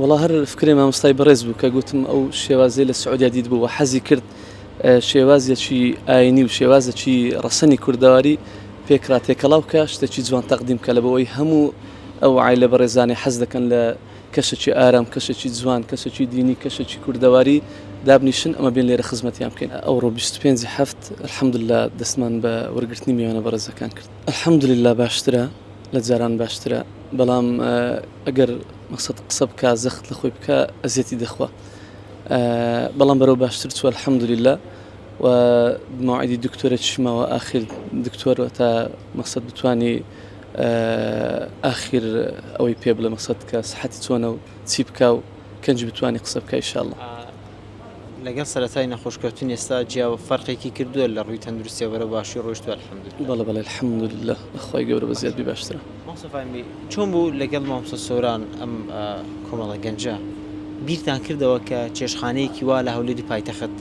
وەڵا هەر فکرەی مامۆستای بەڕێز بوو کە گوتم ئەو شێوازەی لە سعودیا دیتبوو و حەزی کرد شێوازێکی ئاینی و شێوازێکی ڕەسەنی کوردەواری پێکرا تێکەڵاو کە شتێکی جوان تەقدیم کە لە بۆ ئەوەی هەموو ئەو عایلە بەڕێزانەی حەز دەکەن لە کەشێکی ئارام کەشێکی جوان کەشێکی دینی کەشێکی کوردەواری دابنیشن ئەمە بێن لێرە خزمەتیان بکەین. ئەوڕۆ 25 ی حەفت الحمدللە دەستمان بە وەرگرتنی میوانە بەڕێزەکان کرد. الحمدللە باشترە لە جاران باشترە بەڵام ئەگەر مەقسەد قسە بکا زەخت لە خۆی بکا ئەزیەتی دەخوا بەڵام بەرەو باشتر چووە الحمدللە و مەوعیدی دکتۆرێکیش ماوە ئاخیر دکتۆر تا مەقسەد بتوانی ئاخیر ئەوەی پێ بڵێ مەقسەد کە سحەتی چۆنە و چی بکا و کەنج بتوانی قسە بکا ان شاء اللە. لەگەڵ سەرەتای نەخۆشکەوتن ئێستا جیا فەرقێکی کردووە لە ڕووی تەندروستیەوە بەرەو باشی ڕۆیشتووە الحمدللە. بەڵێ بەڵێ الحمدللە لە خوای گەورە بە زیاد بی باشترە. مامۆستا فەهمی چۆن بوو لەگەڵ مامۆستا سۆران ئەم کۆمەڵە گەنجە بیرتان کردەوە کە چێشتخانەیەکی وا لە هەولێری پایتەخت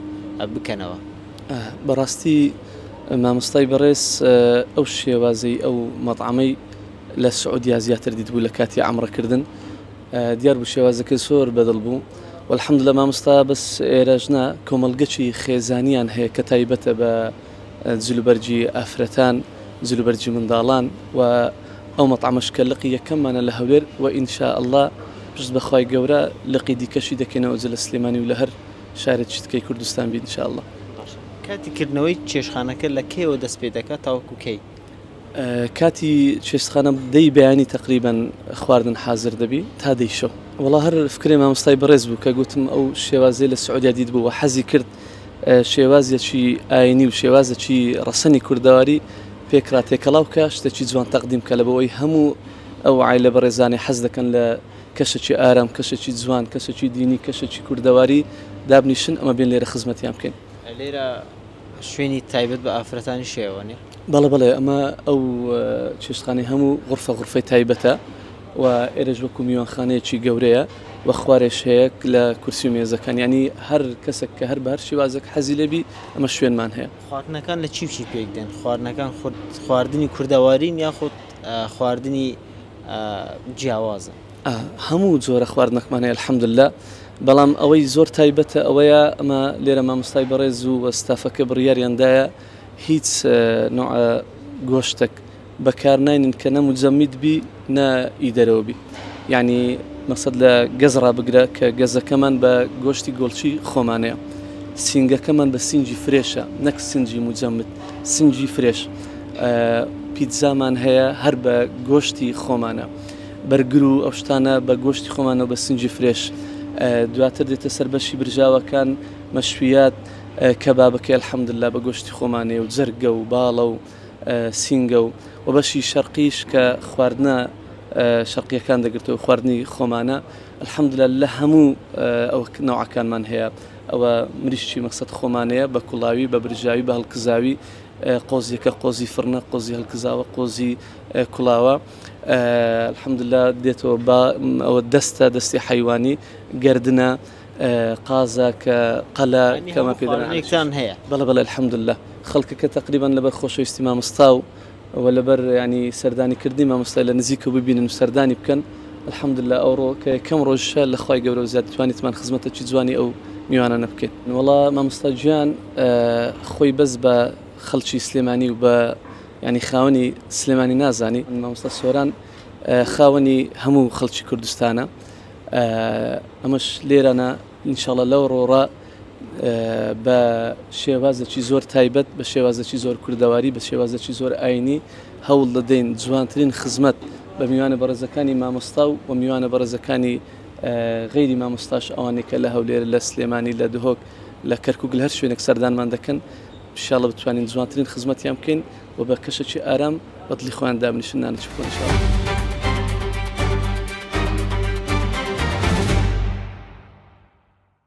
بکەنەوە؟ بەڕاستی مامۆستای بەڕێز ئەو شێوازەی ئەو مەتعەمەی لە سعودیا زیاتر دیتبوو لە کاتی عەمرەکردن دیار بوو شێوازەکەی زۆر بەدڵ بوو والحمدللە مامۆستا بەس ئێرەش نا کۆمەڵگەکی خێزانیان هەیە کە تایبەتە بە جلوبەرگی ئافرەتان جلوبەرگی منداڵان و ئەو مەتعەمەش کە لقی یەکەممانە لە هەولێر و ان شاء اللە پشت بەخوای گەورە لقی دیکەشی دەکەینەوە جە لە سلێمانی و لە هەر شارێکی دیکەی کوردستان بی ان شاء اللە. باشە کاتی کردنەوەی چێشتخانەکە لە کەیەوە دەست پێ دەکات تاوەکو کەی؟ کاتی چێشتخانە دەی بەیانی تەقریبەن خواردن حازر دەبی تا دەی شەو. وەڵا هەر فکرەی مامۆستای بەڕێز بوو کە گوتم ئەو شێوازەی لە سعودیا دیتبوو و حەزی کرد شێوازێکی ئاینی و شێوازێکی ڕەسەنی کوردەواری پێکرا تێکەڵاو کە شتێکی جوان تەقدیم کە لە بۆ ئەوەی هەموو ئەو عایلە بەڕێزانەی حەز دەکەن لە کەشێکی ئارام کەشێکی جوان کەشێکی دینی کەشێکی کوردەواری دابنیشن ئەمە بێن لێرە خزمەتیان بکەین. لێرە شوێنی تایبەت بە ئافرەتانیش هەیە وانیە؟ بەڵێ بەڵێ ئەمە ئەو چێشتخانەی هەموو غرفە غرفەی تایبەتە و ئێرەش وەکو میوانخانەیەکی گەورەیە و خوارێش هەیە لە کورسی و مێزەکان یعنی هەر کەسێک کە هەر بە هەر شێوازێک حەزی لێبی ئەمە شوێنمان هەیە. خواردنەکان لە چی و چی پێک دێن؟ خواردنەکان خواردنی کوردەوارین یاخود خواردنی جیاوازن؟ هەموو جۆرە خواردنەکمان هەیە الحمدللە بەڵام ئەوەی زۆر تایبەتە ئەوەیە ئەمە لێرە مامۆستای بەڕێز و ستافەکە بڕیاریان دایە هیچ نوعە گۆشتێک بەکار ناینن کە نە مجەمید بی نە ئی دەرەوە بی یعنی مەسەد لە گەز ڕابگرە کە گەزەکەمان بە گۆشتی گۆڵچی خۆمانەیە سینگەکەمان بە سینگی فرێشە نەک سنجی مجەمد سنجی فرێش پیتزامان هەیە هەر بە گۆشتی خۆمانە بەرگر و ئەو شتانە بە گۆشتی خۆمانەوە بە سنجی فرێش دواتر دێتە سەر بەشی برژاوەکان مەشویات کەبابەکەی الحمدللە بە گۆشتی خۆمانەیە و جەرگە و باڵە و سینگە و و بەشی شەرقیش کە خواردنە شەرقیەکان دەگرتەوە خواردنی خۆمانە الحمدللە لە هەموو ئەو نەوعەکانمان هەیە ئەوە مریشکی مەقسەد خۆمانەیە بە کوڵاوی بە برژاوی بە هەڵکزاوی قۆزیەکە قۆزی فڕنە قۆزی هەڵکزاوە قۆزی کوڵاوە الحمدللە دێتەوە با ئەوە دەستە دەستی حەیوانی گردنە قازە کە قەلە کەمە پێدانێکتان هەیە بەڵێ بەڵێ الحمدللە خەڵکەکە تقریبان لەبەر خۆشەویستی مامۆستا و و لەبەر ینی سەردانی کردنی مامۆستای لە نزیکە ببینن و سەردانی بکەن الحمدللە ئەوڕۆ کە یەکەم ڕۆژشە لە خوای گەورە و زیاد توانیتمان خزمەتێکی جوانی ئەو میوانانە بکەین وەڵا مامۆستا گیان خۆی بەس بە خەڵکی سلێمانی و بە یانی خاوەنی سلێمانی نازانی مامۆستا سۆران خاوەنی هەموو خەڵکی کوردستانە ئەمەش لێرانە ئینشاڵە لەو ڕۆڕە بە شێوازێکی زۆر تایبەت بە شێوازێکی زۆر کوردەواری بە شێوازێکی زۆر ئاینی هەوڵ دەدەین جوانترین خزمەت بە میوانە بەڕێزەکانی مامۆستا و و میوانە بەڕێزەکانی غەیری مامۆستاش ئەوانەی کە لە هەولێر لە سلێمانی لە دهۆک لە کەرکک لە هەر شوێنێک سەردانمان دەکەن ان شاء اللە بتوانین جوانترین خزمەتیان بکەین و بە کەشێکی ئارام بە دڵی خۆیان دابنیشن نانێکی بخۆن ان شاء اللە.